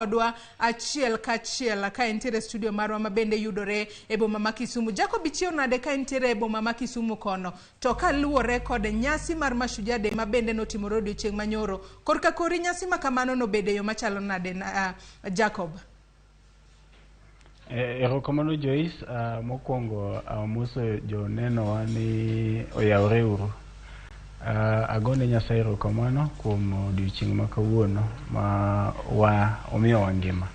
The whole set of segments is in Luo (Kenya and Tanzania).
Kodwa achiel kachiel ka entiere e studio marwa ma bende yudore e boma ma Kisumu. Jacob, ichiew nade ka entiere e boma ma Kisumu kono? To kaluwore kod nyasi mar Mashujaa Day ma bende notimore odiochieng' manyoro, korka kori nyasi ma kamano nobedo e yo machalo nade, Jacob? Erokamano Joyce, mokwongo amoso jonenowa ni oyawre uru. Agone Nyasaye erokamano kuom odiochieng' ma kawuono ma wa omiyowa ngima.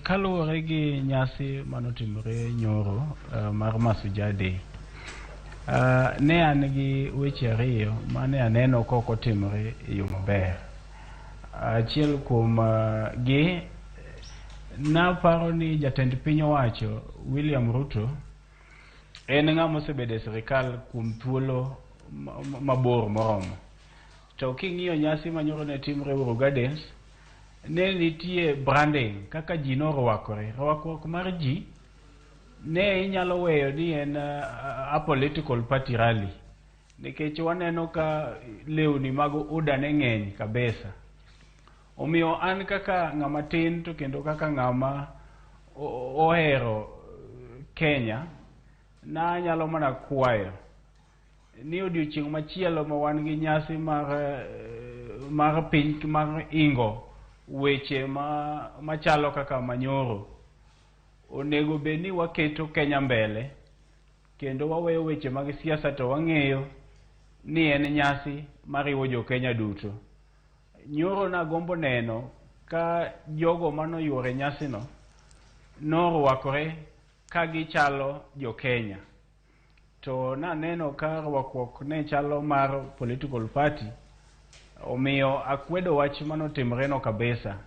Kaluwore gi nyasi manotimore nyoro mar Mashujaa Day, ne an gi weche ariyo mane aneno kok otimore e yo maber. Achiel kuom gi, naparo ni jatend piny owacho William Ruto en ng'ama osebedo e sirikal kuom thuolo mabor moromo. To king'iyo nyasi manyoro ne timre Uhuru Gardens, ne nitie branding kaka ji norwakore. Rwakruok mar ji ne inyalo weyo ni en a political party rally. Nikech waneno ka lewni mag UDA ne ng'eny kabisa. Omiyo an kaka ng'ama tin to kendo kaka ng'ama ohero Kenya, nanyalo mana kwayo ni odiochieng' machielo ma wan gi nyasi mar piny mar ingo weche machalo kaka manyoro, onego bed ni waketo Kenya mbele kendo waweyo weche mag siasa to wang'eyo ni en nyasi mariwo jo Kenya duto. Nyoro nagombo neno ka jogo manoyuoro e nyasino norwakore ka gichalo jo Kenya. To naneno ka rwakruok ne chalo mar political party, omiyo akwedo wach manotimore no kabisa.